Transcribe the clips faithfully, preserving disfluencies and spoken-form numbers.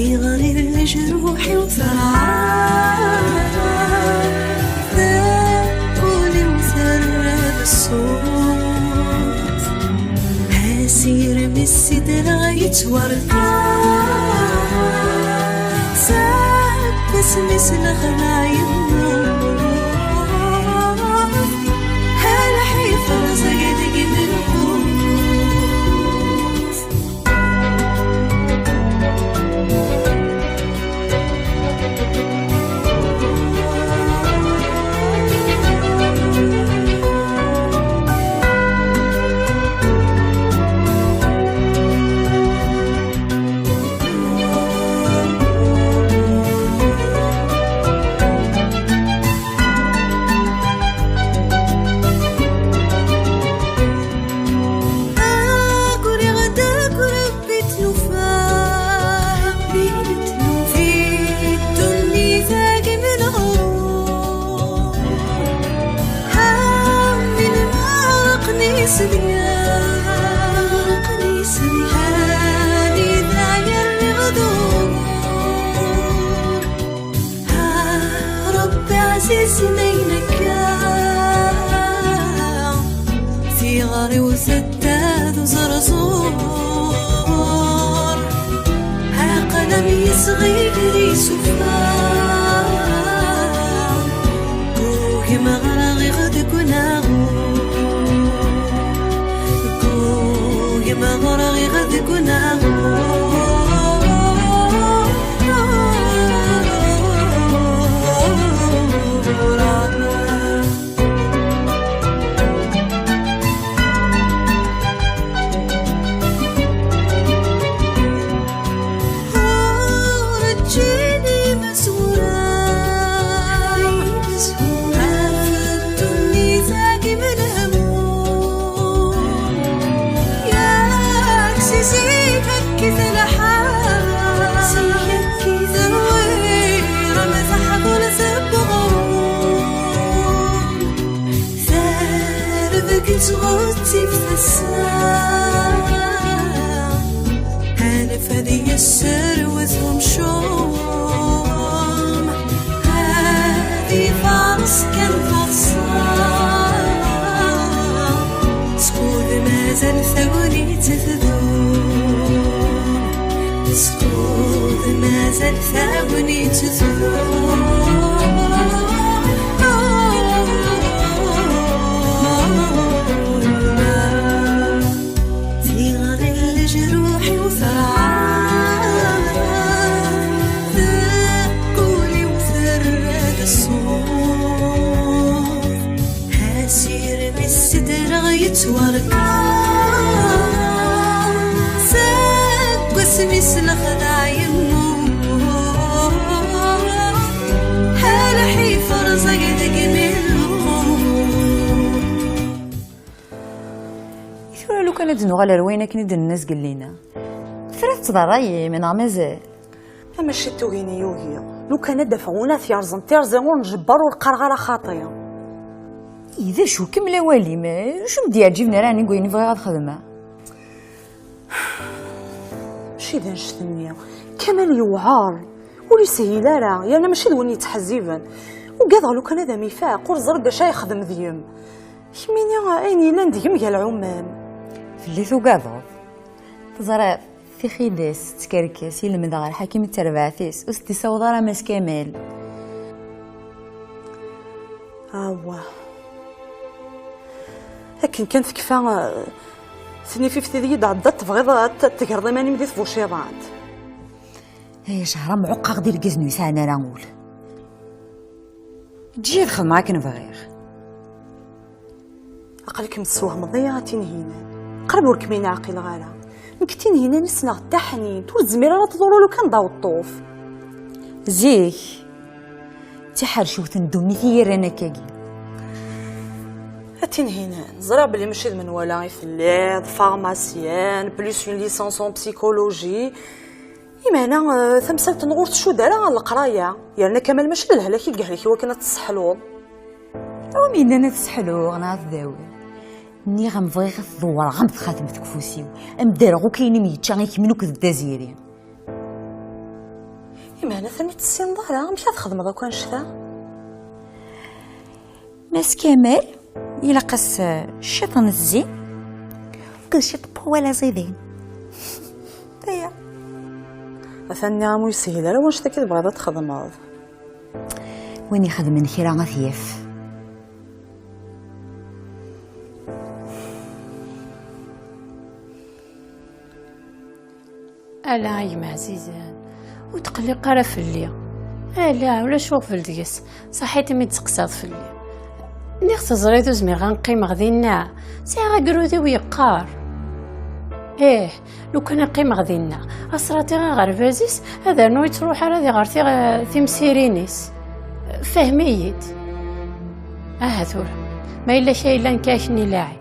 Iɣli lejruḥ-iw terɛa, taquli-w terra d ṣṣut. Asirem i sidreɣ yettwarqa, seg wasmi s lexdeɛ yemmut. Lḥif rẓag deg imenqus. Aguriɣ-d akk Rebbi tlufa, Rebbi tlufa. Di ddunit-agi menɣur, ḥamil meɛrqen isebgan, meɛrqen isebgan. Anida yerriɣ dur. A Ṛebbi ɛzizen ayen akka, tiɣri-w tedda d uẓerẓur. Aql-am yesɣiger isufar, ggugem ɣer-aɣ iɣ deg unaɣur, ggugem ɣer-aɣ iɣ deg unaɣur. Ur ǧǧin imezwura ɣef ddunit-agi menhmum. Yak si zik akkit lḥal, terwir am teḥḍult n uɣrum. Terbek ttɣettib tasa, anef ad yesserwet umcum, ad ifaṛes kan taḍsa. Skud mazal tagnit tdum, skud mazal tagnit tdum. Tiɣri n lejruḥ-iw terɛa, taquli-w terra-d ṣṣut. Asirem i sidreɣ yettwarqa, seg wasmi s lexdeɛ yemmut. Lḥif rẓag deg imenqus. I tura lukan ad d-nuɣal ar wayen akken i d-nenna zgellina, tura tettḍerrayem neɣ mazal? Amaci tugin yugi. Lukan ad d-afeɣ win ad t-yerẓen tirẓi ur nǧebber ur qqareɣ ara xaṭi. I d acu, kemmel awal-im, acu m-d-yeɛǧiben ara ɛni deg wayen i bɣiɣ ad xedmeɣ? Mačči d annect-nni. Kamal yewɛer. Ur yeshil ara, yerna mačči d win yettḥezziben. Ugadeɣ lukan ad am-ifaq, ur ẓriɣ d acu ara yexdem deg-m. Kemmini ayen yellan deg-m gar lɛumam. Fell-i tugadeḍ? Teẓriḍ, tixidas tettkerkes, i lemdeɣ ɣer Ḥakim d terbaɛt-is, ur s-d-issaweḍ ara Mass Kamal. Awah. Akken kan tekfa, eh, tnifift ideg i d-tɛeddaḍ, tebɣiḍ ad t-, tegreḍ iman-im di tbuciḍant. Ay, Cehram, ɛuqqeɣ-d irgazen ur yesɛan ara ul. Eǧǧ-iyi ad xedmeɣ akken bɣiɣ. Aql-ikem tessewhmeḍ-iyi a Tinhinan. Qrib ur kem-in-ɛqileɣ ara. Nekk Tinhinan i ssneɣ d taḥnint, ur tezmir ara ad tḍuru lukan d aweṭṭuf. Zik, d tiḥerciwt n ddunit i yi-rran akkagi. A Tinhinan, ẓriɣ belli mačči d menwala i telliḍ, pharmacienne, plus une licence en psychologie. Imeɛna, eh, tamsalt-nneɣ ur tcudd ara ɣer leqraya. Yerna Kamal mačči d lehlak i yehlek i wakken ad t-tesseḥluḍ. Awi m-yennan ad t-sseḥluɣ neɣ ad t-dawiɣ? Nniɣ-am bɣiɣ ad t-dewwreɣ am txatemt deg ufus-iw, ad m-d-rreɣ akk ayen i m-yečča i kemmini akked Dda Ziri. Imeɛna tani tessineḍ ara amek ad txedmeḍ akk annect-a? Mass Kamal, ilaq-as, eh, ciṭ n zzin, akked ciṭ n wawal aẓidan. Aya. Atan nniɣ-am ur yeshil ara wannect-agi tebɣiḍ ad txedmeḍ. Win ixedmen kra ad t-yaf. Ala a gma ɛzizen, ur tqelliq ara fell-i. Ala, ulac uɣbel deg-s, ṣaḥit imi d-teqsiḍ fell-i. Nniɣ teẓriḍ ur zmireɣ ad qqimeɣ dinna, sɛiɣ agrud-iw yeqqar. Ih, lukan ad qqimeɣ dinna, ad sraṭiɣ aɣerbaz-is, ad rnuɣ ur yettruḥ ara ad iɣer tiɣ-, timsirin-is. Fahem-iyi-d. Aha tura, ma yella kra yellan nekk ad k-nnilaɛi.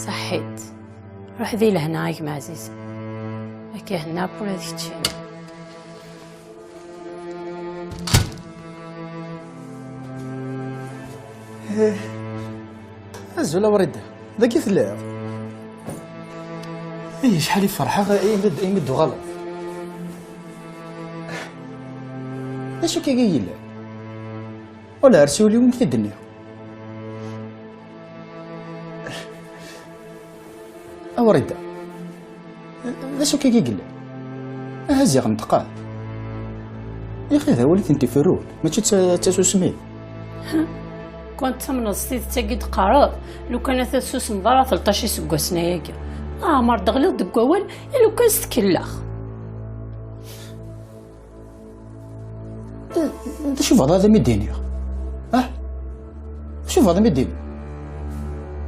Ṣaḥit. Ruḥ di lehna a gma ɛzizen. Akka henna ula d keččini. Azul a Wrida, dagi telliḍ? Ih, acḥal i ferḥeɣ imi d-, imi d-tuɣaleḍ. D acu akka i yellan? Wala ar siwel i win k-t-id-nniɣ. A Wrida, d acu akka i yellan? Aha ziɣ neṭqen. Yaxi d awal i tent-iferrun, mačči d ta-, d tasusmi. Kwan tamneḍ s tidet-agi d-qqareḍ, lukan ad tessusmeḍ ara telṭac iseggasen-agi. Leɛmer d-ɣliɣ deg wawal, i lukan s tkellax. D acu bɣiḍ ad am-d-iniɣ? Ah? D acu bɣiḍ ad am-d-iniɣ?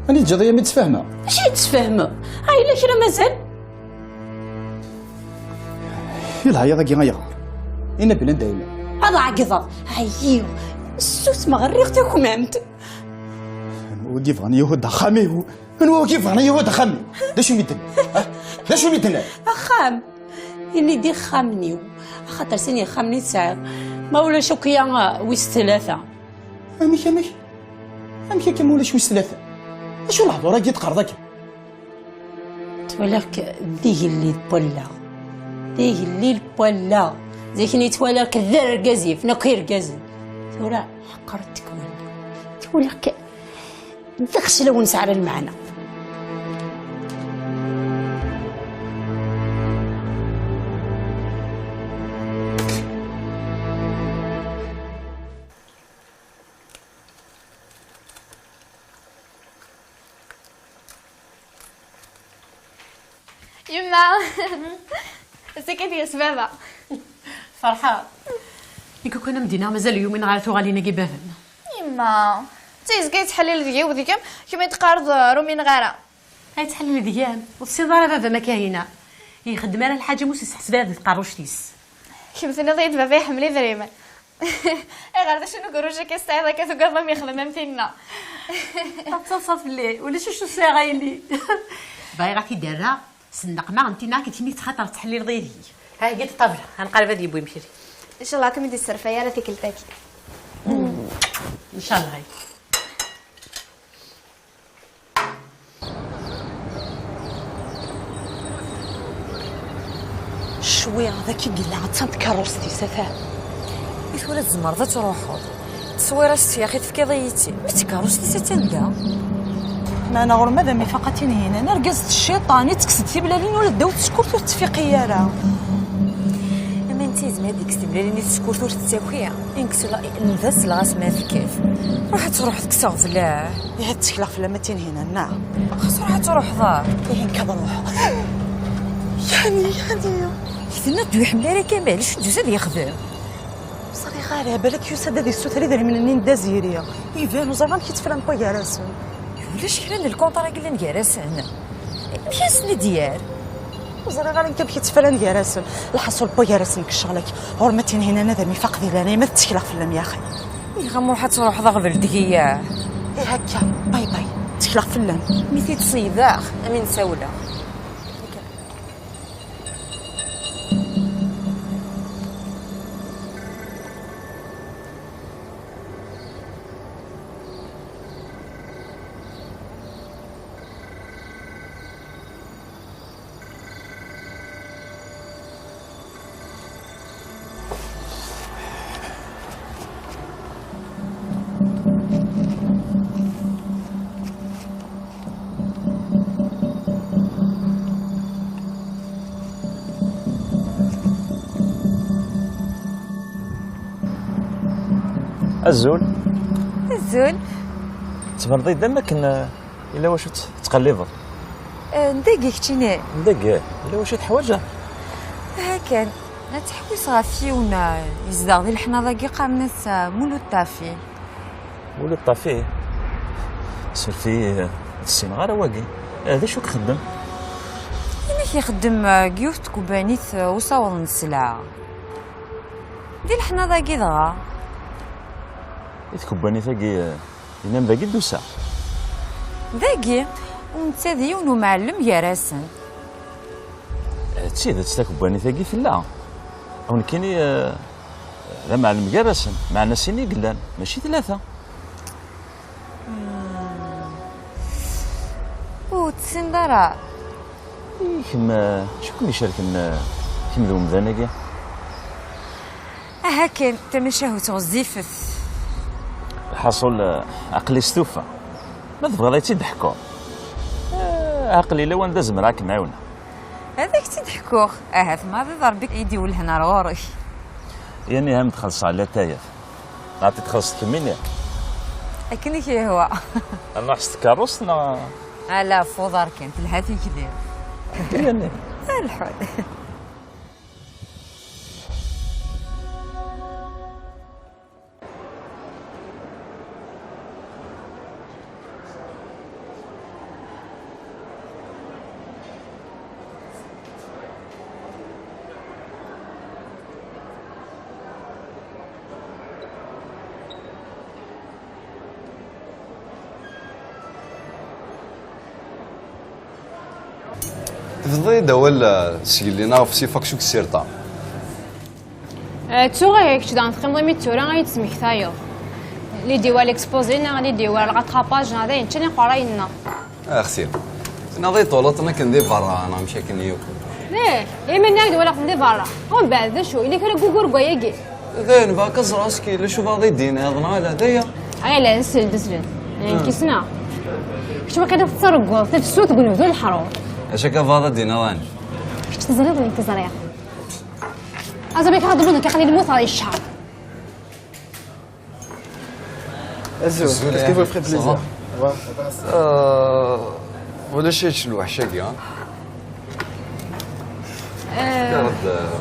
Ani teǧǧiḍ-iyi ad am-d-sfehmeɣ? Acu i d-sfehmeɣ? Ah, yella kra mazal? I leɛyaḍ-agi ayɣer? Ini-d belli anda yella. Ad ɛeggḍeɣ. Ɛyiɣ. Ssusmeɣ, rriɣ takmamt. Anwa i yebɣan yuhu-d axxam-iw? Anwa i yebɣan yuhu-d axxam-iw? D acu i d-tenna? Ah? D acu i d-tenna? Axxam. Ini-d ixxamen-iw, axaṭer sin yexxamen i tesɛiḍ, ma ulac akk ya wis tlata. Amek, amek? Amek akka ma ulac wis tlata? Acu lehdur-agi i d-teqqareḍ akka? Ttwaliɣ-k d igellil n wallaɣ. D igellil n wallaɣ. Zik-nni ttwaliɣ-k d argaz yifen akk irgazen. Tura ḥeqqreɣ-k wallaɣ. Ttwaliɣ-k d axeclaw ur nesɛi ara lmeɛna. Yemma! Ass-agi ad d-yas baba. Ferḥeɣ. Nekk ukan am d-iniɣ mazal yumin ɣer tuɣalin-agi baba-m. Yemma, d tizga yettḥellil deg-i u deg-m, kemm i d-teqqareḍ, uh, ur umineɣ ara. Ay ttḥellil deg-m, ur tessineḍ ara baba-m a Kahina. Ixeddem ara lḥaǧa mus yesseḥseb ara di tqerruct-is. Kemm tenniḍ-iyi-d baba iḥemmel idrimen. Ayɣer, d acu n ugerruj akka i tesɛiḍ akka tugadeḍ am yexdem am tinna? Taḍsa fell-i, ulac acu sɛiɣ a yelli. Bɣiɣ ad t-id-rreɣ s nneqma n tinna akked kemmi xaṭer tettḥellileḍ yid-i. Ha-yi-d ṭṭabla, ad nqareb ad yewwi imekli. Ncallah ad kem-id-isserfay ara tikkelt-agi. Ncallah. Cwi, dagi i yella, attan tkeṛṛust-is, atan. I tura tzemreḍ ad truḥeḍ. Tteswiṛ-as-tt yaxi tefkiḍ-iyi-tt-id. Ma d tkeṛṛust-is attan da. Meɛna ɣur-m ad am-ifaq a Tinhinan, argaz d cciṭan, ittekkes-d tiblalin ula ddaw tsekkurt ur tettfiqi ara. Ama netta yezmer ad yekkes tiblalin i tsekkurt ur tettaki. Inkes la-, nda selɣas ma fket. Ruḥ ad truḥeḍ kkes aɣbel. Ihi ad ttekleɣ fell-am a Tinhinan, neɣ? Xas ruḥ ad truḥeḍ, ah. Ihi nekk ad ruḥeɣ. Yani, yani. Tenniḍ-d ur iḥemmel ara Kamal, acu d-yusa ad yexdem? Ur ẓriɣ ara, balak yusa-d ad yessuter idrimen-nni n Dda Ziri. Iban, ur ẓriɣ amek i ttefran wway gar-asen. Ulac kra n lkunṭra i yellan gar-asen. Amek i asen-d-yerr? Ur ẓriɣ ara nekk amek i ttefran gar-asen. Lḥaṣul, wway gar-asen deg ccɣel-agi. Ɣur-m a Tinhinan ad am-ifaq di leɛnaya-m, ad ttekleɣ fell-am yaxi. Ihi ma ruḥ ad truḥeḍ aɣbel deg-i. Ihi akka, bay bay, ttekleɣ fell-am. Mi t-id-ṣeyydeɣ, am i n-sawleɣ. Azul. Azul. Tettbaneḍ-iyi-d am akken, eh, yella wacu tt-, tettqellibeḍ. Eh, n dagi keččini? N dagi, yella wacu i teḥwaǧeḍ? Aha kan, la ttḥewwiseɣ ɣef yiwen, eh, yezdeɣ di leḥnaḍ-agi, qqaren-as, eh, Mulud Ṭafi. Mulud Ṭafi? Suref-iyi, eh, ur ssineɣ ara wagi. Eh, d acu i ixeddem? Inek ixeddem, eh, deg yiwet n tkebbanit, eh, usawaḍ n sselɛa. Di leḥnaḍ-agi dɣa? I tkebbanit-agi, eh, yenna-m dagi d-tusa? Dagi, u netta d yiwen umɛellem gar-asen. Eh, d tidet, takebbanit-agi tella. U nekkini, eh, d amɛellem gar-asen, meɛna sin i yellan, mačči tlata. Hmm. Ur tessineḍ ara. I kemm, eh, acu kem-icerken, eh, kemm d umdan-agi? Aha kan, tamacahut ɣezzifet. Lḥaṣul, eh, aql-i stufa. Ma tebɣiḍ ad tt-id-ḥkuɣ, eh, aql-i lawan d azemreɣ ad kem-ɛiwneɣ. Ad ak-tt-id-ḥkuɣ. Ahat ma d Rebbi i d-iwellhen ar ɣur-k. Yani ha m-d-xellṣeɣ latayat. Neɣ ad t-id-txellṣeḍ kemmini? Akken i k-yehwa. Ad nruḥ s tkeṛṛust neɣ? Ala, f uḍar kan, telha tikli. Yani. Lḥal. Tebḍiḍ-d awal, eh, sgellin-aɣ ɣef Sifaks Uksirta. Eh, ttuɣ, eh, kečč daɣen teqqimeḍ imi d tura ad yi-d-tesmektayeḍ. Lidi war l'exposé neɣ lidi war rattrapage neɣ d ayen ččan iqerrayen-nneɣ. Axti, tennaḍ-iyi-d twalaḍ-ten akken di berra neɣ amek akken yakk? Ih, imi nniɣ-ak-d walaɣ-ten di berra. Umbeɛd d acu? Yella kra n wugur deg wayagi? Dayen, bɣiɣ ad ẓreɣ aski yella cubaḍ i d-tiniḍ neɣ ala, d aya? Ay, ala, sel-d, sel-d. Nekk ssneɣ. Kečč waqila tettarguḍ tafsut deg unebdu n leḥṛur. Acu akka bɣiḍ ad d-tiniḍ ɛni? Kečč teẓriḍ, nekk ẓriɣ. Azabik ɣer ḍemmun nekk aql-i lmut ɣer yeccer. Azul, est-ce que vous ferez plaisir? Ça va? Euh, ulac acu lweḥc-agi, ha? Ttaɣeɣ-d, euh,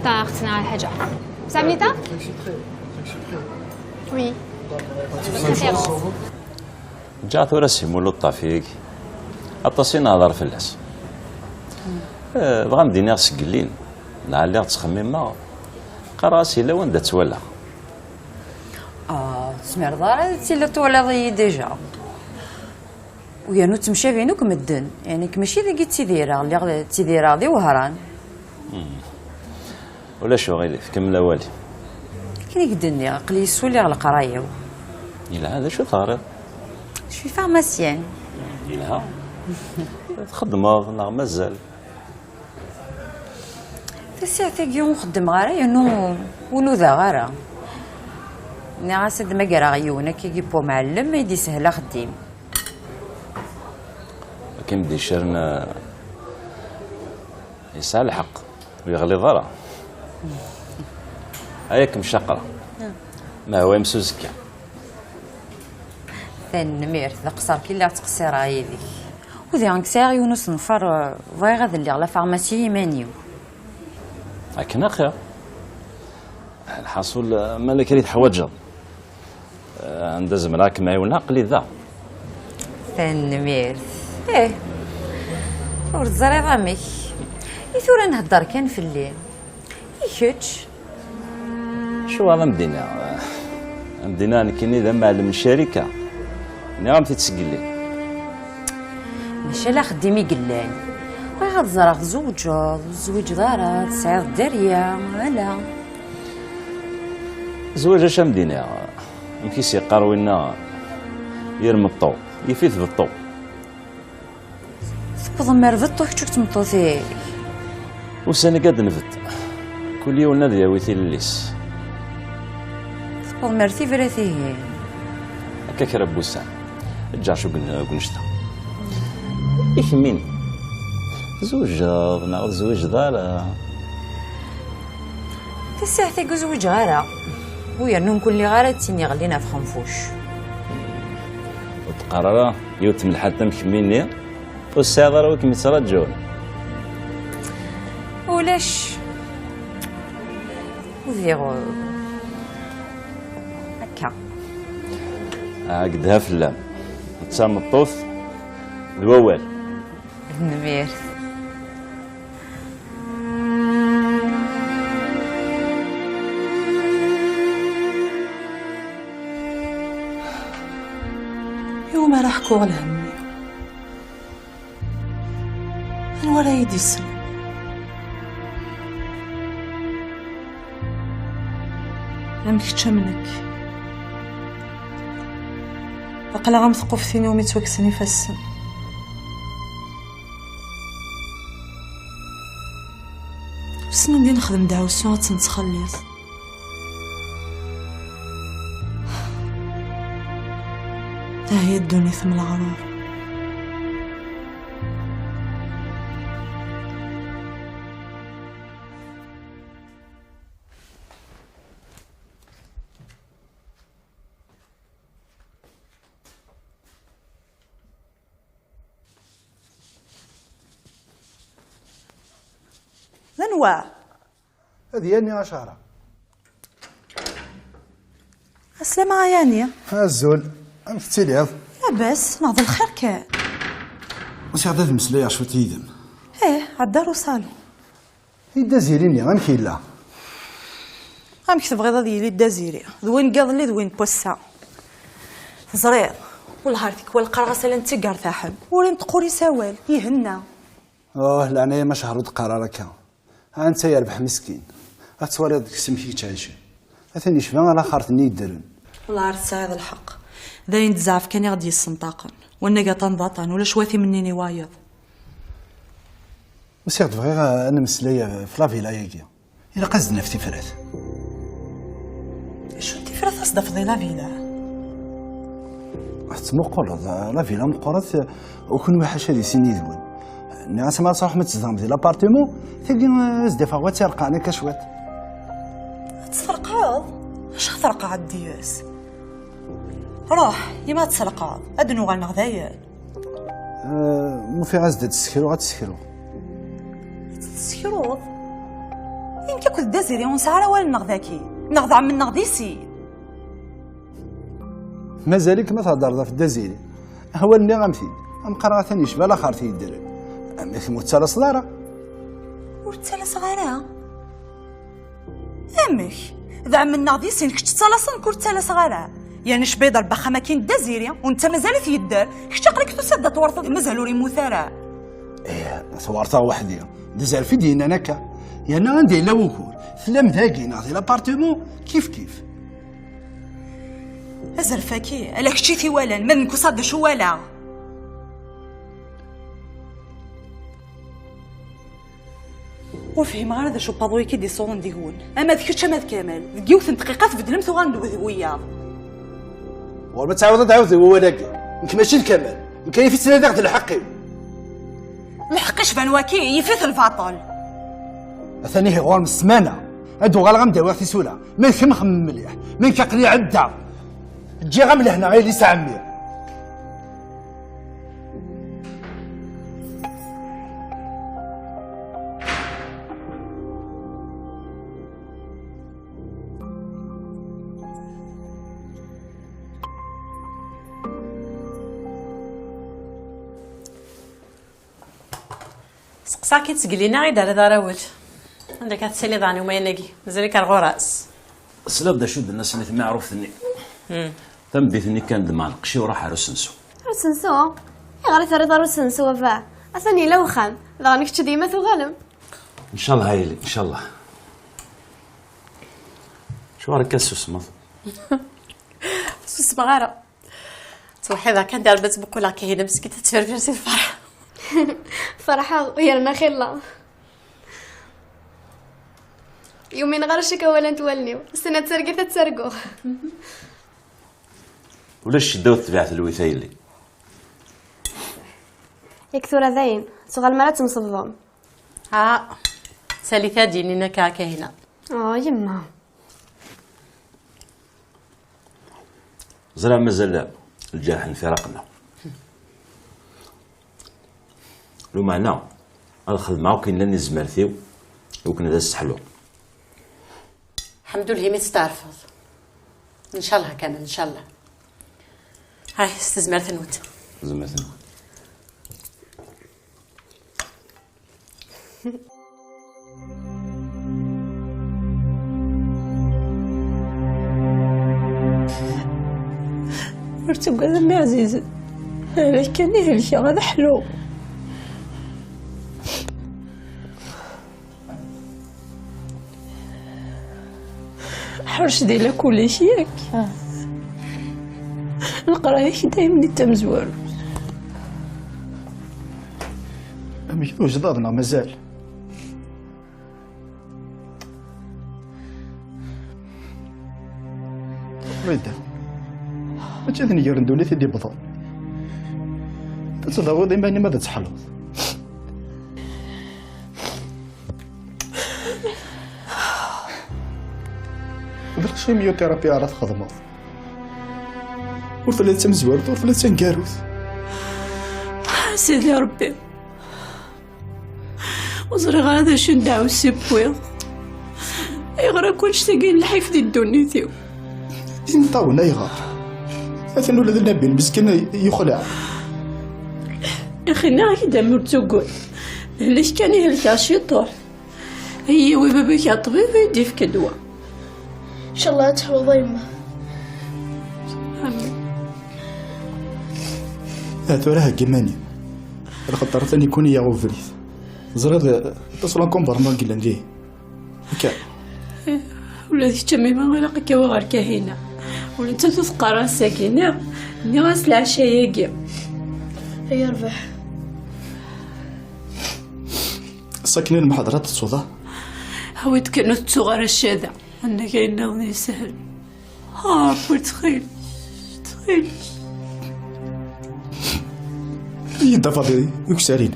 ttaɣeɣ-d lḥaǧa. Vous avez le temps? Oui. Ǧǧiɣ tura si Mulud Ṭafi-agi. Aṭas i nehḍer fell-as. Eh, dɣa m-d-iniɣ sgellin. Neɣ lliɣ ttxemmimeɣ. Qqareɣ-as yella wanda tt-walaɣ. Ah, ur tezmireḍ ara ad tiliḍ twalaḍ-iyi déjà. U yernu ttemcabin akk medden. Yeɛni nekk mačči dagi ttidireɣ, lliɣ ttidireɣ di Wehran. Hmm. Ulac uɣilif, kemmel awali. Akken i k-d-nniɣ, aql-iyi ssuliɣ leqraya-w. Yelha, d acu teɣriḍ? Je suis pharmacienne. Yelha. Txeddmeḍ neɣ mazal? Tasiɛt-agi ur xeddmeɣ ara, yernu ur nudaɣ ara. Nniɣ-as ad d-magreɣ yiwen akkagi n wemɛellem, ad yi-d-yeshel axeddim. Akken d-icaren, eh, yesɛa lḥeqq, ur yeɣliḍ ara. Ay akken caqreɣ. Ma hwa imsuzekka. Tanemmirt, d aqeṣṣer kan i lliɣ ttqeṣṣireɣ yid-k. U diɣen sɛiɣ yiwen usenfar, eh, bɣiɣ ad lliɣ la pharmacie i yiman-iw. Akken axir. Lḥaṣul, eh, ma la kra i teḥwaǧeḍ, eh, anda zemreɣ ad kem-ɛiwneɣ, aql-i da. Tanemmirt. Ih, ur teẓriḍ amek. I tura nhedder kan fell-i. I kečč? Acuɣer ad m-d-iniɣ? Ad m-d-iniɣ nekkini d amɛellem n ccarika. Nniɣ-am-t-id seg yelli. Mačči ala axeddim i yellan. Bɣiɣ ad ẓreɣ tzewǧeḍ, ur tezwiǧeḍ ara, tesɛiḍ dderya, ala. Zzwaǧ, acu ad m-d-iniɣ? Amek i s-yeqqar winna? Yir meṭṭu, yif-it beṭṭu. Tewwḍem ar beṭṭu kečč akked tmeṭṭut-ik. Ussan-agi ad nbedd. Kul yiwen ad yawi tilelli-s. Tewwḍem ar tibrat ihi. Akka kra n wussan. Ǧǧeɣ acu deg, deg unect-a. I kemmini? Tzewǧeḍ neɣ ur tezwiǧeḍ ara? Tasaɛet-agi ur zwiǧeɣ ara. U yernu mkul liɣ ara d tin iɣellin ɣef xenfuc. Ur d-qqar ara yiwet n temlḥant am kemmi-nni, ur tesɛiḍ ara wi kem-yettraǧun. Ulac. Udiɣ, uh, akka. Ah, gedha fell-am. D tameṭṭut d wawal. Tanemmirt. Iwumi ara ḥkuɣ lhemm-iw? Anwa ara yi-d-islen? Am kečč am nekk. Aql-aɣ am tquftin iwumi ttwakksen ifassen. Wissen anda i nexdem deɛwessu ad tt-nettxelliṣ. Tahi ddunit m leɣrur. D anwa? Ad Yani Acehra. Aslama a Yani. Azul, amek tettiliḍ? Labas, neɣ d lxir kan? Usiɣ-d ad mmeslayeɣ cwiṭ yid-m. Ih, ɛedda ar usalun. I Dda Ziri-nni, amek yella? Amek tebɣiḍ ad yili Dda Ziri? D win n yiḍelli d win n wass-a. Teẓriḍ, wellah ar tikwal qqareɣ-as ala nettigar taḥem. Ur inṭeq ur isawal, ihenna. Oh, leɛnaya ma cehṛ ur d-qqar ara akka. Ha netta yerbeḥ meskin. Ad twaliḍ deg-s amek i yettɛici. Atan yecba alaxert-nni yeddren. Wellah ar tesɛiḍ lḥeqq. D ayen d zzɛef kan i ɣ-d-yessenṭaqen. Wannag aṭan d aṭan, ulac wat imennin i wayeḍ. Usiɣ-d bɣiɣ ad nemmeslay ɣef la villa-agi. Ilaq ad s-d-naf tifrat. Acu n tifrat ad s-d-tafeḍ i la villa? Ad tettmuquleḍ, la villa meqqret, u kunwi ḥaca di sin yid-wen. Nniɣ-as ma ad truḥem ad tzedɣem di l'appartement, tagi, eh, ad s-d-afeɣ wa tt-ireqqɛen akka cwiṭ. Ad tt-terqɛeḍ? Acu ad terqɛeḍ deg-s? Ruḥ, i ma ad tt-terqɛeḍ, ad d-nuɣal neɣ dayen. Eh, ma ufiɣ-as-d ad tt-sekruɣ, ad tt-sekruɣ. Ad tt-tessekruḍ? I nekk akked Dda Ziri ur nesɛi ara awal-nneɣ daki, neɣ d ɛemmi-nneɣ di sin. Mazal-ik ma theddreḍ ɣef Dda Ziri? Awal-nni am-t-id, am qqareɣ atan yecba laxert yeddren. Amek ur tettalaseḍ ara? Ur ttalaseɣ ara? Amek? D ɛemmi-nneɣ di sin, kečč tettalaseḍ, nekk ur ttalaseɣ ara. Yerna cba iḍerb axxam akkin Dda Ziri, u netta mazal-it yedder, kečč aql-ik tusiḍ-d ad twerteḍ, mazal ur yemmut ara. Ih, twerteɣ weḥd-i. D azref i d-yennan akka. Yerna anda yella wugur? Tellam dagi neɣ di l'appartement? Kif kif. Azref-agi, ala kečč i t-iwalan, ma d nekk usaḍ d acu walaɣ. Ur fhimeɣ ara d acu n waḍu-agi i d-isuḍen deg-wen. Ama d kečč, ama d Kamal. Deg yiwet n dqiqa tbeddlem, tuɣalem-d d wiyaḍ. Ɣur ma tɛawdeḍ ad tɛawdeḍ i wawal-agi. Nekk mačči d Kamal. Nekk yif-it ttnadiɣ d lḥeqq-iw. Lḥeqq icban waki, yif-it lbaṭel. Atan ihi ɣur-m ssmana. Ad uɣaleɣ ad m-d-awiɣ tisura. Ma d kemm xemmem mliḥ. Ma nekk aql-i ɛeddaɣ. Ǧǧiɣ-am lehna a yelli-s a ɛemmi. Seqsaɣ-k-id seg lina i d-terriḍ arawel. Anda akka tettiliḍ ɛni umayen-agi? Mazal-ik ar ɣur-s? Tesliḍ d acu d-nna Snat Miɛruft-nni? Hmm. Tameddit-nni kan d-mɛelqec-iw ruḥ ar usensu. Ar usensu? Ayɣer i terriḍ ar usensu a baba? Atan yella wexxam, daɣen kečč d yemma tuɣalem. Ncallah a yelli, ncallah. Acuɣer akka tessusmeḍ? Susmeɣ ara. Ttweḥḥideɣ kan di Rebbi ttmuquleɣ Kahina meskint tettferfir si lferḥ. Ferḥeɣ yerna xilla. Yumin ɣer cik awal n wallen-iw. Stenna d targit ad targuɣ. Ulac ccedda ur tetbiɛ telwit a yelli. Yak tura dayen, tuɣalem ara temsebḍem. Ah, salit ad d-yinin akka a Kahina. Oh, yemma. Ẓriɣ mazal lǧerḥ n firaq-nneɣ. Lumeɛna, ad xedmeɣ akk yellan i tezmert-iw, i wakken ad as-sseḥluɣ. Ḥemdullah imi testeɛrfeḍ. Ncallah kan, ncallah. Ay, s tezmert-nwent. Tezmert-nwen. Ur ttagad a mmi ɛzizen. Ala kan i helkeɣ, ad ḥluɣ. Ḥrec di lakul-ik, yak? Leqraya-k daymen d tamezwarut. Amek, twejdeḍ neɣ mazal? Rida, mačči d nnger n ddunit i d-iwwḍen. Ad tdawiḍ iman-im ad tḥelluḍ. D la chimiothérapie ara txedmeḍ. Ur telliḍ d tamezwarut, ur telliḍ d taneggarut. A Sidi Ṛebbi, ur ẓriɣ ara d acu n ddeɛwessu i wwiɣ. Ayɣer akk annect-agi n lḥif di ddunit-iw? Imeṭṭawen ayɣer? Atan ula d Nabil meskin yexleɛ. Axi nniɣ-ak-d am ur ttuggut. D lek kan i helkeɣ ciṭuḥ. Yiwi baba-k a ṭṭbib i d-ifk ddwa. Ncallah ad teḥluḍ a yemma. Amin. Ah, tura heggi iman-im. Lxeṭṭer atan yekkuni-yaɣ ubrid. Ẓriɣ d aṭas n l'encombrement i yellan dihin. Akka. Ula d kečč a mmi, ilaq ad k-awiɣ ɣer Kahina. Ula d nettat ur teqqar ass-agi, nniɣ, nniɣ-as leɛca-agi. Ay yerbeḥ. Sakin i lmeḥḍer ad tettuḍ, ah? Awi-d kan ur tettuɣ ara ccada. Annag ayen nniḍen yeshel. Ah, Ṛebbi, ttxil, ttxil. Iyi-d afad uksarin.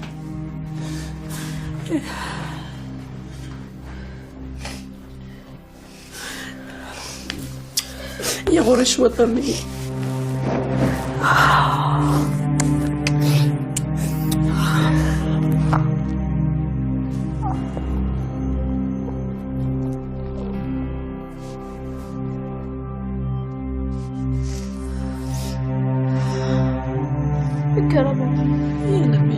Iɣur cwiṭ a mmi. Kker a baba. Yya a mmi.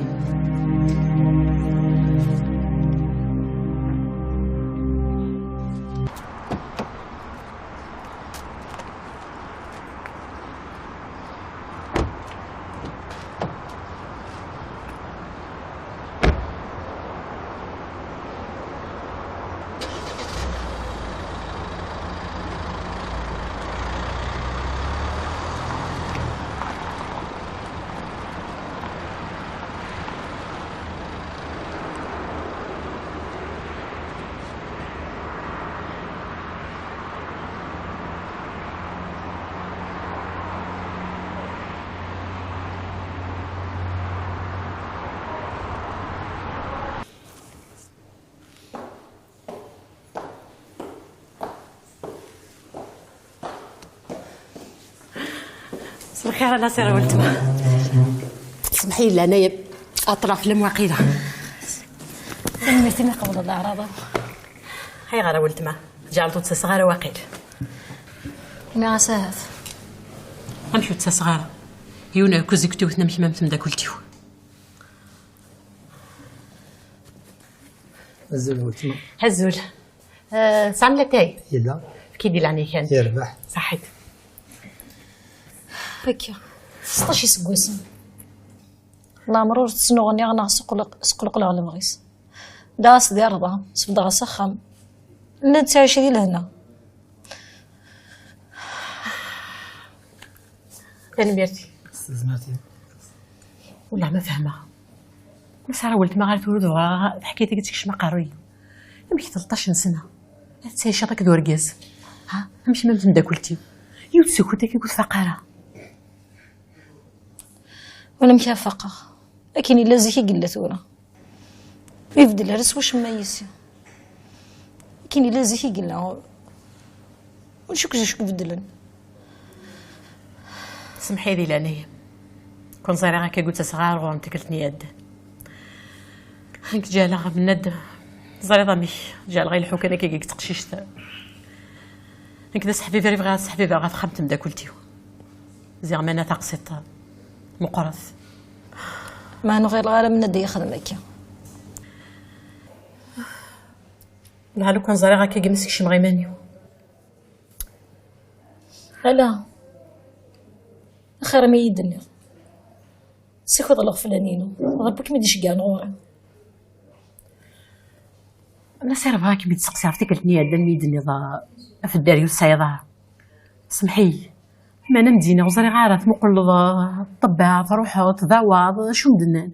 Ṣṣbeḥ lxir a Nasir a weltma. Semḥi leɛnaya, aṭṭraf lem waqila. Tanemmirt imi tqebleḍ leɛraḍ-iw. Ayɣer a weltma? Ǧeɛlet ur d-ttaseɣ ara waqil. Nniɣ-as ahat. Amek ur d-ttaseɣ ara? Yiwen n ɛekkaz i k-iwten am kemm am temdakelt-iw. Azul a weltma. Azul. Eh, tesɛam latay? Yella. Efk-iyi-d di leɛnaya-k. Yerbeḥ. Ṣaḥit. Akka. Seṭṭac iseggasen. Leɛmer ur ttnuɣniɣ neɣ squlq-, squlqleɣ lebɣi-s. Dɛa-as di rrḍa, sbeddeɣ-as axxam. Nella nettɛici di lehna. Tanemmirt-ik. Tezmert-iw. Wellah ma fehmeɣ. Ma sɛiɣ weltma ɣer tura dɣa taḥkayt-agi tekcem aqerruy-iw. Amek tleṭṭac n sna ad tettɛiceḍ akked urgaz? Ha? Amek ma temdakelt-iw? Yiwet seg-kent akka ur tfaq ara. Wala amek ara faqeɣ. Akken yella zik i yella tura. Ur ibeddel ara s wacemma yis-i. Akken yella zik i yella. Ur ncukk d acu ibeddlen. Semḥ-iyi di leɛnaya-m. Kun ẓriɣ akka guttas ɣer ɣur-m tikkelt-nni iɛeddan. Nekk ǧeɛleɣ Mennad, ẓriḍ amek, ǧeɛleɣ ileḥḥu kan akka deg teqcict. Nekk d aseḥbiber i bɣiɣ ad seḥbibeɣ ɣef texxamt n tmeddakelt-iw. Ziɣ mana taqsiṭ meqqret. Ma ur ɣileɣ ara Mennad i yexdem akka. Lɛali kun ẓriɣ akka i m-skecmeɣ iman-iw. Ala, axir mi yi-d-tenniḍ. Ssaked leɣflan-inu, d Ṛebbi i kem-id-iceggɛen ɣur-i. Nasiṛ, bɣiɣ ad kem-id-seqsiɣ ɣef tikkelt-nni iɛeddan mi yi-d-tenniḍ, ah, ɣef Dderya ur tesɛiḍ ara. Semmeḥ-iyi. Meɛna am d-iniɣ ur ẓriɣ ara, tmuqleḍ, ah, ṭṭebba, truḥeḍ, tdawaḍ, acu m-d-nnan?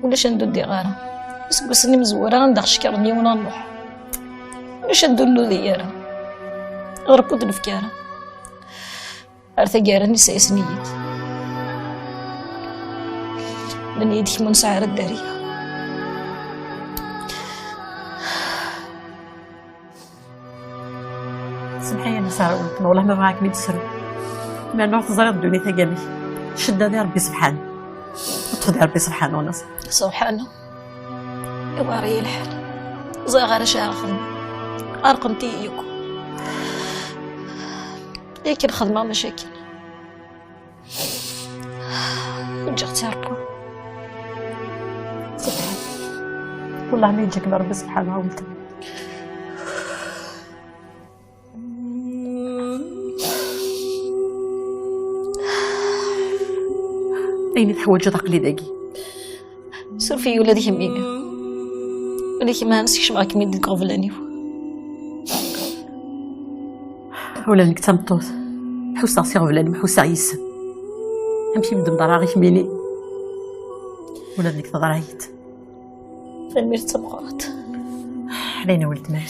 Ulac anda ur ddiɣ ara. Iseggasen imezwura anda ɣ-cekkren yiwen ad nruḥ. Ulac anda ur nudi ara. Ɣer kud nefk ara. Ar taggara-nni sɛisen-iyi-d. Nnan-iyi-d kemm ur nesɛi ara dderya. Semḥ-iyi a Nna Sara, weltma, wellah ma bɣiɣ ad kem-id-sruɣ. Meɛna ur teẓriḍ ddunit-agi amek. Ccedda di Ṛebbi sebḥanu. Ṭṭef di Ṛebbi sebḥanu, a Nna Sara. Sebḥanu. Iwɛer-iyi lḥal. Ẓriɣ ara acu ara xedmeɣ. Ɛerqent-iyi yakk. Yakan xedmeɣ macakan. Ǧǧiɣ-tt i Ṛebbi. Sebḥan. Wellah ma yeǧǧa-kem Ṛebbi sebḥan, a weltma. Ayen i teḥwaǧeḍ aql-i dagi. Suref-iyi ula d kemmini. Ula d kemm ha nsekcmeɣ-kem-id deg iɣeblan-iw. Ula d nekk d tameṭṭut. Ḥusseɣ s iɣeblan-im, ḥusseɣ yis-m. Amek i m-d-mḍerreɣ i kemmini? Ula d nekk teḍra-yi-d. Tanemmirt d tameqqrant. Ḥlin a weltma.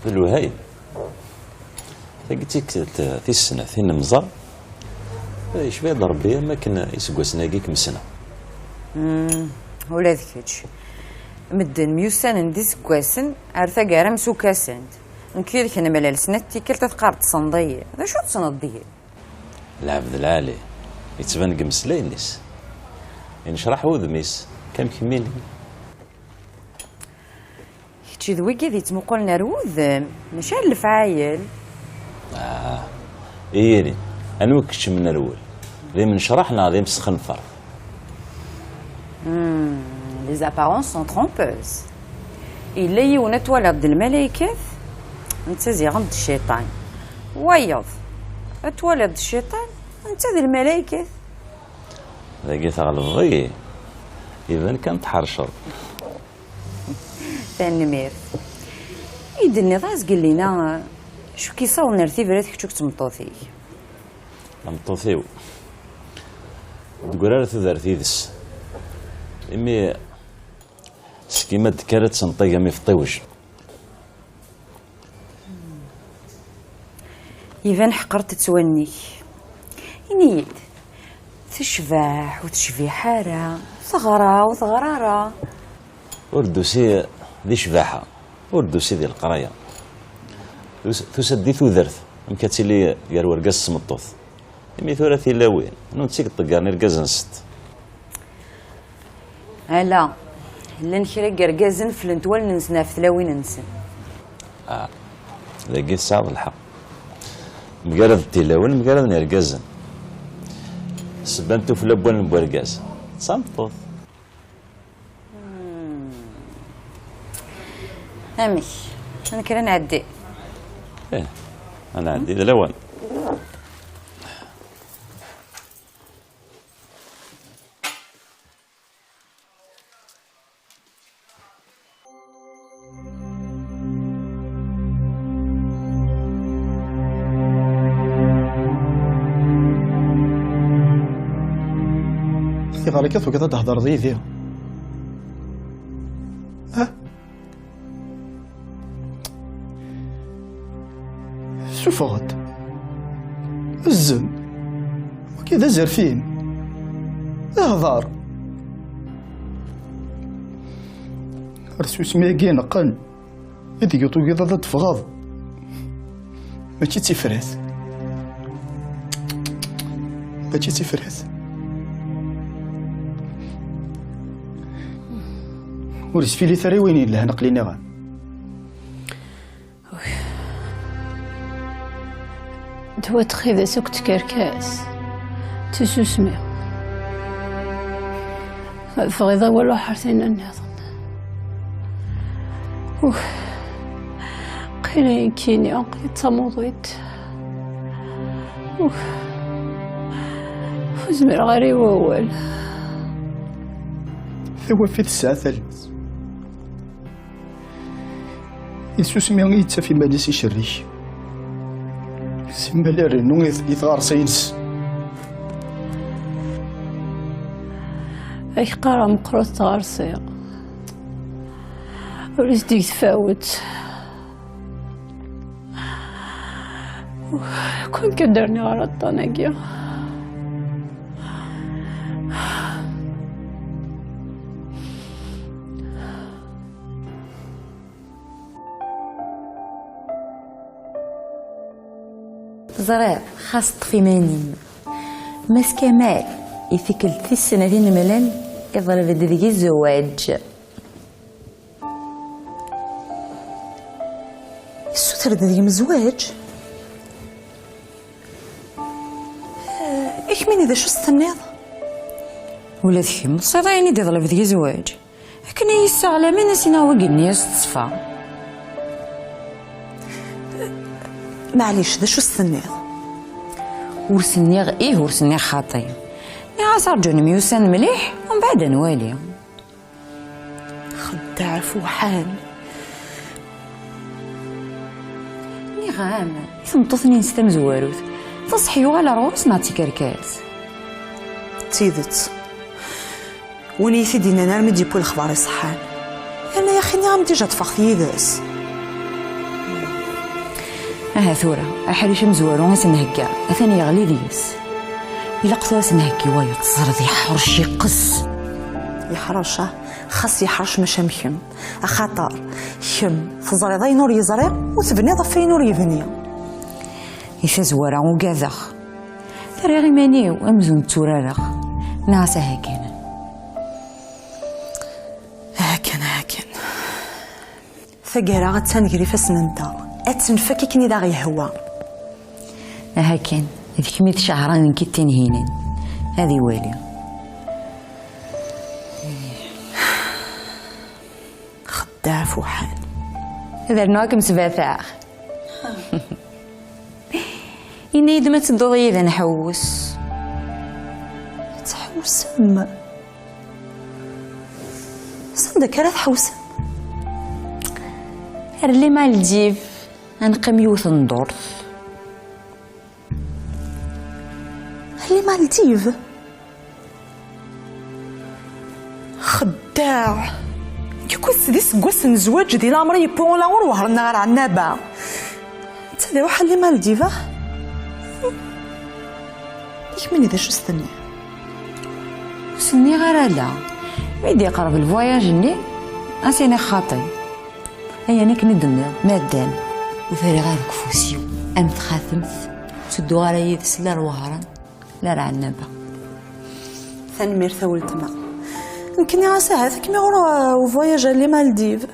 D lwehayem. Tagi d tikkelt tis snat i nemẓer. Yecba-d Ṛebbi am wakken iseggasen-agi i kem-ssneɣ. Mm, ula d kečč. Medden myussanen d iseggasen, ar taggara msukasen-d. Nekk yid-k nemlal snat tikkelt, ad teqqareḍ tessneḍ-iyi. D acu tessneḍ deg-i? Lɛebd lɛali, yettban deg imeslayen-is. Inecraḥ wudem-is, kam kemmini. Kečč d wigad yettmuqulen ar wudem, mačči ar lefɛayel. Ah, iyiri, anwa kečč menrwel? D imnecraḥ neɣ d imsexnfer? Hmm, les apparences sont trompeuses. Yella yiwen ad twaliḍ d lmalaykat, netta ziɣen d cciṭan. Wayeḍ, ad twaliḍ d cciṭan, netta d lmalaykat. Dagi tɣelbeḍ-iyi. Iban kan tḥerceḍ. Tanemmirt. I d-tenniḍ azgel-ina, acu k-yessawḍen ar Tibrat kečč akked tmeṭṭut-ik? Tameṭṭut-iw, teggra tudert yid-s. Imi s kima d-tekker ad tenṭeg am ifeṭṭiwej. Iban ḥeqret-tt wallen-ik. Ini-yi-d, tecbeḥ ur tecbiḥ ara, teɣra ur teɣra ara. Ur d-tusi di ccbaḥa, ur d-tusi di leqraya. Tus-, tusa-d di tudert, amek ad tili gar urgaz s tmeṭṭut. Imi tura tilawin, anwa i tt-iṭeggren irgazen-nsent? Ala, llan kra n yergazen fellent wallen-nsen ɣef tlawin-nsen. Ah, dagi tesɛiḍ lḥeqq. Mgaraden tilawin, mgaraden irgazen. Ssebba n tufla n wallen n wergaz, d tameṭṭut. Hmm. Amek? Ad nekker ad nɛeddi? Ih, ad nɛeddi, d lawan. Ayɣer akka tugiḍ ad d-thedreḍ yid-i? Ha? Suffeɣ-d. Zzem. Wagi d azerfin. Hḍer. Ar tsusmi-agi ineqqen i deg tugiḍ ad d-teffɣeḍ. Ma Mačči d tifrat. Mačči d tifrat. Ur isfilit ara i wayen yelhan, aql-i nniɣ-am. Ddwa n txidas akked tkerkas d tsusmi. Ma tebɣiḍ awal uḥertin nniḍen. Uh, qila yekkini d tamuḍit. Uh, ur zmireɣ ara i wawal. Tawafit tesɛa talwit. Yessusmi i yettaf iman-is icerrig. Simmal irennu i, i tɣersi-ines. Ak qqareɣ meqqret tɣersi. Ur is-d-ig tfawet. Lukan kan d-rniɣ ɣer aṭṭan-agi. Teẓriḍ, xas ṭṭef iman-im. Mass Kamal, i tikkelt tis snat i nemlal, iḍleb-d deg-i zzwaǧ. Yessuter-d deg-m zzwaǧ? Eh, i kemmini d acu s-tenniḍ? Ula d kemm, tesɛiḍ ayen i d-iḍleb deg-i zzwaǧ? Akken i yi-sseɛlamen, a s-iniɣ wagi-nni a s-teṣfa. Maɛlic, d acu s-tenniḍ? Ur s-nniɣ ih, ur s-nniɣ xaṭi. Nniɣ-as arǧu nemyussan mliḥ, umbeɛd ad nwali. Xeddaɛ fuḥan. Nniɣ-am, i tmeṭṭut-nni-ines tamezwarut, tenṣeḥ yuɣal ar ɣur-s neɣ d tikerkas? D tidet. Win i yi-t-id-yennan armi d-yewwi lexbar iṣeḥḥan. Yerna yaxi nniɣ-am dija ṭṭfeɣ-t yid-s. Aha tura, aḥric amezwaru i s-nhegga, atan yeɣli deg-s. Ilaq tura ad s-nheggi wayeḍ, teẓriḍ, yeḥrec, yeqqes. Yeḥrec, ah, xas yeḥrec maca am kemm. Axaṭer kemm teẓriḍ ayen ur yeẓri, u tebniḍ ɣef wayen ur yebni. Di tazwara ugadeɣ. Rriɣ iman-iw amzun tturareɣ. Nniɣ-as aha kan. Aha kan, aha kan. Taggara attan gar ifassen-nteɣ. Ad tt-nfak akken i d aɣ-yehwa. Aha kan, d kemm i d Cahṛa, d nekk i d Tinhinan. Ad iwali. Xeddaɛ fuḥan. Ad rnuɣ ad kem-sbataɣ. Ini-yi-d ma tedduḍ yid-i ad nḥewwes. Ad tḥewwsem? Sanda akka ara tḥewwsem? Ar les Maldives, ad neqqim yiwet n ddurt. Les Maldives? Xeddaɛ! Nekk akked-s d iseggasen n zzwaǧ di leɛmer yewwi ula ur wehṛen neɣ ar Ɛennaba. Netta ad iṛuḥ ar les Maldives? I kemmini d acu s-tenniḍ? Ur s-nniɣ ara ala. Mi d-iqreb lvwayaj-nni, ad s-iniɣ xaṭi. Ayen akken i d-tenniḍ, madam. Ur t-rriɣ ara deg ufus-iw am txatemt, ur ttedduɣ ara yid-s la ar Wehran la ar Ɛennaba. Tanemmirt a weltma. Nekk nniɣ-as ahat ad kem-iɣur, uh, uvwayaj ar les Maldives.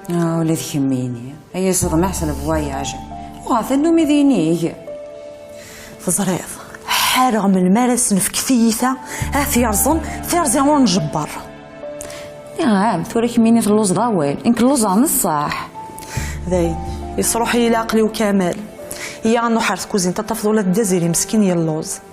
Ah, ula d kemmini. Ay aseḍmeḥ s levwayaj. Uɣeɣ tannumi d inig. Teẓriḍ, ḥareɣ melmi ara s-nefk tiyita, ad t-yerẓen, tirẓi ur njebber. Nniɣ-am, tura kemmini telluẓeḍ awal, nekk lluẓeɣ n ṣṣeḥ. Dayen, yesruḥ-iyi leɛqel-iw kamal. Iyya ad nruḥ ar tkuzint, ad tafeḍ ula d Daziri meskin yelluẓ.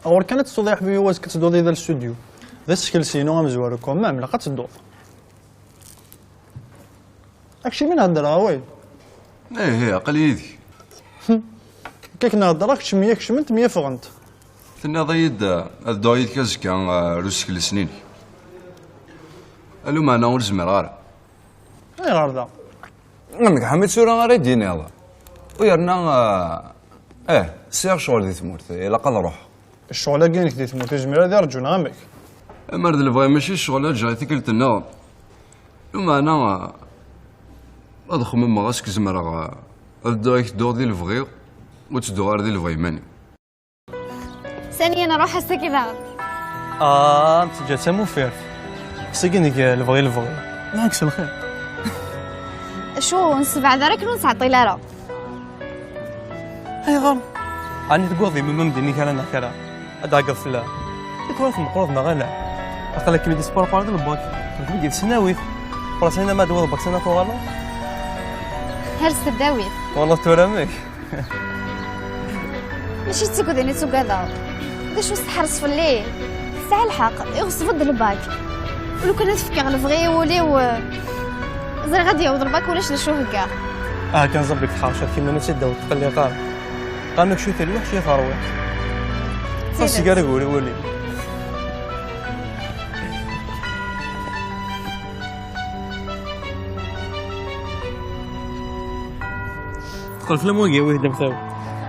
Ɣur kan ad testuḍ i ḥbibi, wazek ad tedduḍ yid-i ar studio. D asekles-inu amezwaru, quand même, ilaq ad tedduḍ. Akcem i n-heddreɣ, away. Ih, ih, aql-i yid-k. Akka k-n-heddreɣ, keččem-iyi akecment, myafɣent. Tenniḍ-iyi-d, eh, ad dduɣ yid-k azekka, eh, ar usekles-nni-inek. Lameɛna ur zmireɣ ara. Ayɣer da? Amek, Ḥamid, tura ara yi-d-tiniḍ? U yerna, eh, eh, sɛiɣ ccɣel di tmurt, ilaq ad ruḥeɣ. Ccɣel-agi-inek di tmurt, izmir ad irǧu, neɣ amek? Amar d lebɣi, mačči ccɣel ad ǧǧeɣ i tikkelt-nniḍen. Lameɛna, ad xemmemeɣ amek zemreɣ ad dduɣ ak-dduɣ di lebɣi, ur ttedduɣ ara di lebɣi iman-iw. Sani, nruḥ ass-agi daɣen. Ah, teǧǧa d tamufirt. Ass-agi neg lebɣi lebɣi. Nɛegz lxir. Acu, ur nessebɛed ara akken ur nettɛeṭṭil ara. Ayɣer? Ɛni tewwiḍ-d imam amdin-ik ara neɣ kra? Ad d-ɛeggeḍ fell-aɣ. I tura tmeqqreḍ neɣ ala? Aql-akem-id isparpar d lbak. Tmeddem deg tesnawit. Frasin ama d-waḍ baksin ad tuɣaleḍ. Hers tdawit. Twalaḍ tura amek? Mačči d tigdin i ttugadeɣ. D acu s teḥres fell-i? Tesɛa lḥeqq, iɣṣeb-d lbak. Lukan ad fkeɣ lebɣi i wul-iw, ẓriɣ ad d-yaweḍ lbak ulac d acu heggaɣ. Ah, kan ẓebbi deg tḥercet, kemmini-tt-id ddaw tqelliq ara. Qqaren-ak cwiṭ i lweḥc, cwiṭ i terwiḥt. Ɣas gar aggur i wul-im. Teqqel fell-am wagi, a wi d-amtaw.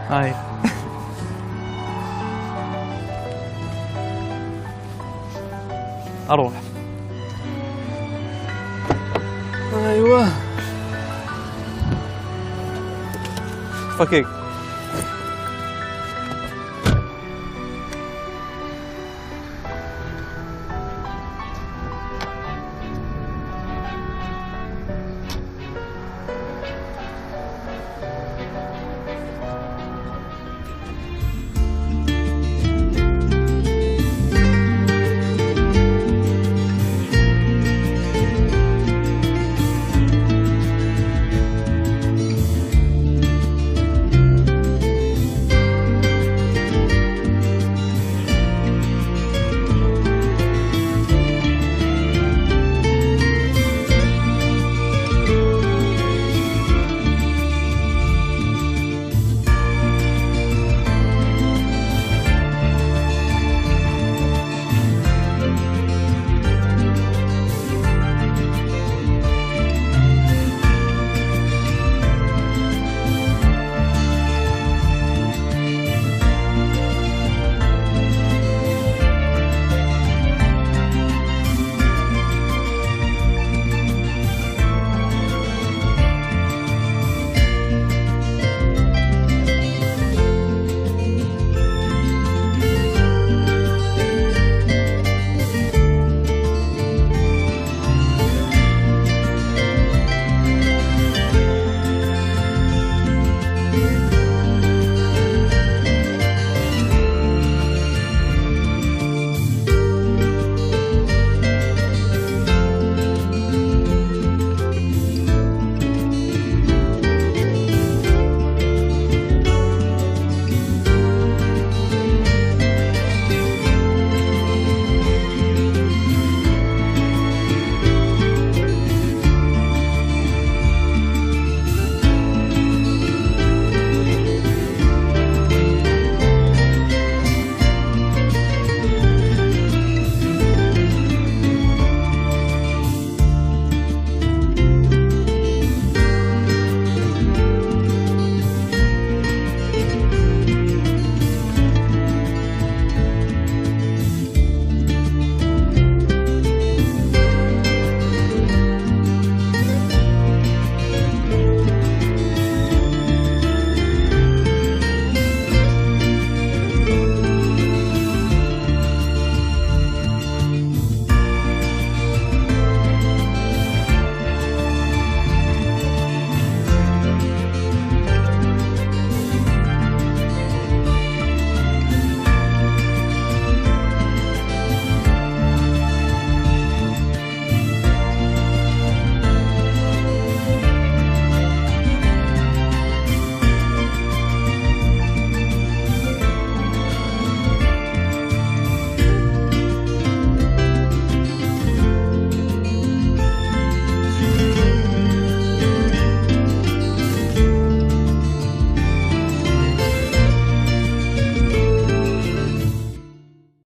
Ay. Arwaḥ. Aywa. Fakik.